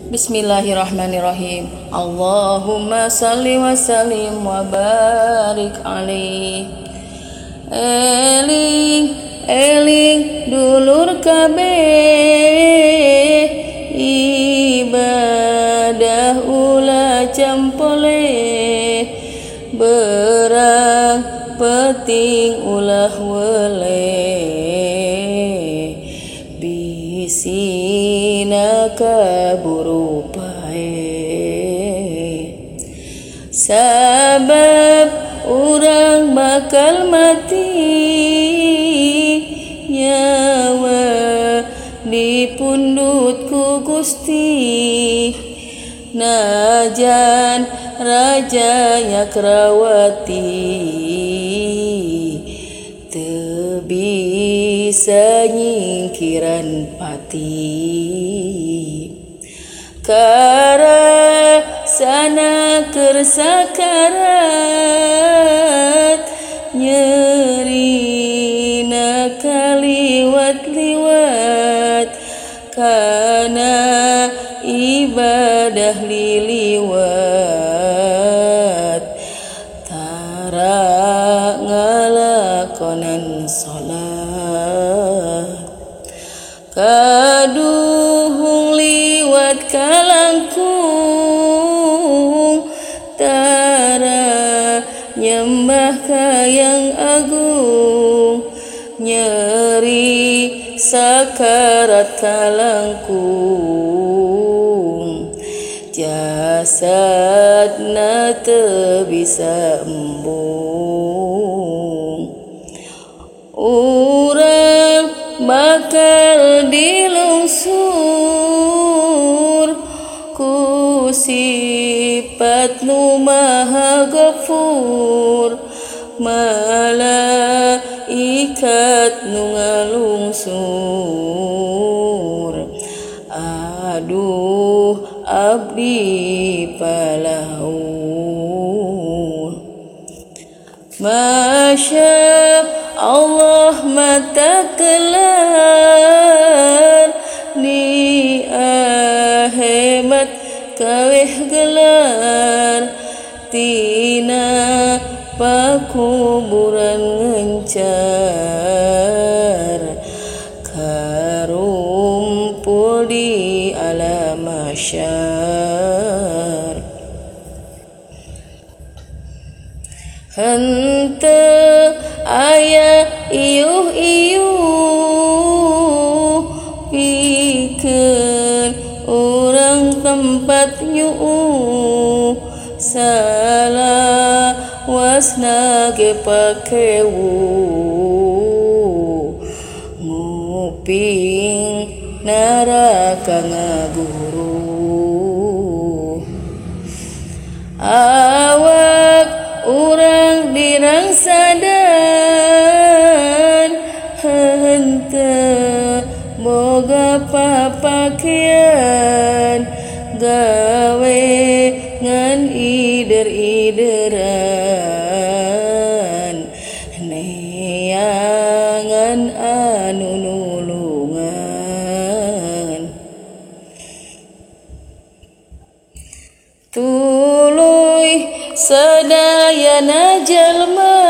Bismillahirrahmanirrahim. Allahumma salli wa sallim wa barik alaih. Eling eling dulur kabeh, ibadah ulah campole, berang peting ulah wele, bisina kaburu pae. Sabab urang bakal mati, nyawa dipundhut ku Gusti. Najan Raja Yakrawati teu bisa nyingkiran pati. Karasana keur sakarat, nyerina kaliwat-liwat, kana ibadah liliwat, tara ngalakonan salat. Kaduhung liwat kalangkung, tara nyembah ka yang agung, nyeri sakarat kalangkung, jasadna teu bisa embung. Urang bakal dilungsur ku sifat nu maha gafur, malaikat nu ngalungsur. Aduh abdi palaur. Masya Allah mata kelar, di akhirat kaweh gelar, tina pakuburan ngencar, karumpul di alam mahsyar. Henteu aya iuh-iuh pikeun urang tempat nyuuh, salawasna ge pakewu, nguping neraka ngaguru. Awak urang dirangsadan, henteu boga papakean, gawe ngan ider-ideran, neangan anu nulungan. Tuluy sadayana jalma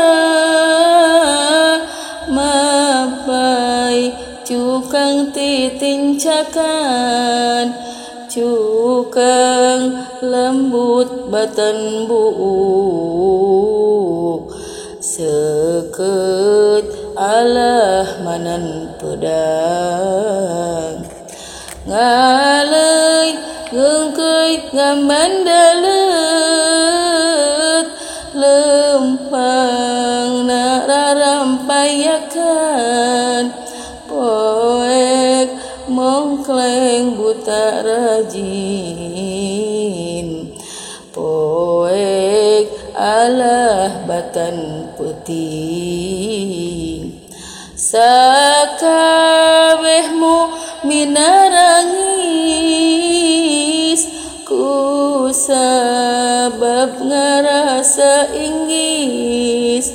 mapai cukang titincakan, cukang lembut batan buuk, seukeut alah manan pedang, ngaleuy ngeungkeuy ngamban daleut, lempang na rarampayakan, poek mongkleng buta rajin, poek alah batan peuting. Sakabehmu minarangis, ku sabab ngarasa inggis,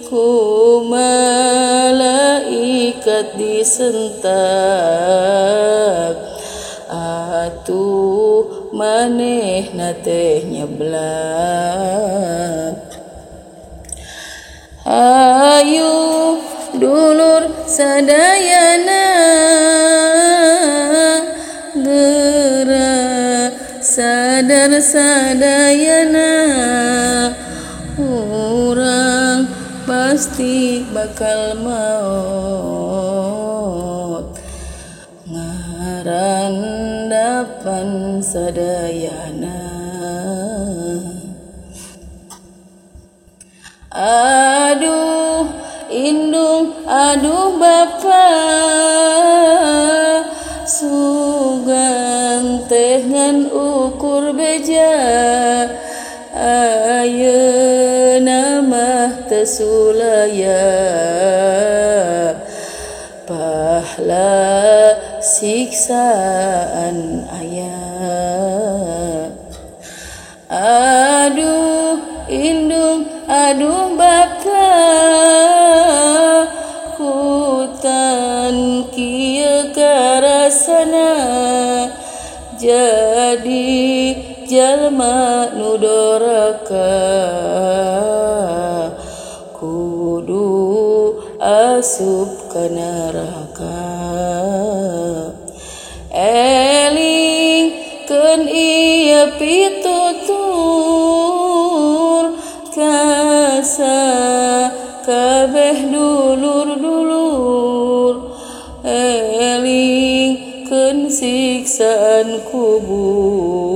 ku malaikat disentak. Atuh manehna teh nyeblak. Hayu dulur sadayana geura sadar sadayana, urang pasti bakal maot ngarandapan sadayana. Aduh indung aduh bapa, sugan teh ngan ukur beja, ayeuna mah teu sulaya pahla siksaan aya. Aduh indung aduh bapa, hutan kieu karasana, jadi jalma nu doraka kudu asup ka neraka. Elingkeun ieu pitutur kasa kabeh dulur-dulur, elingkeun siksaan kubur.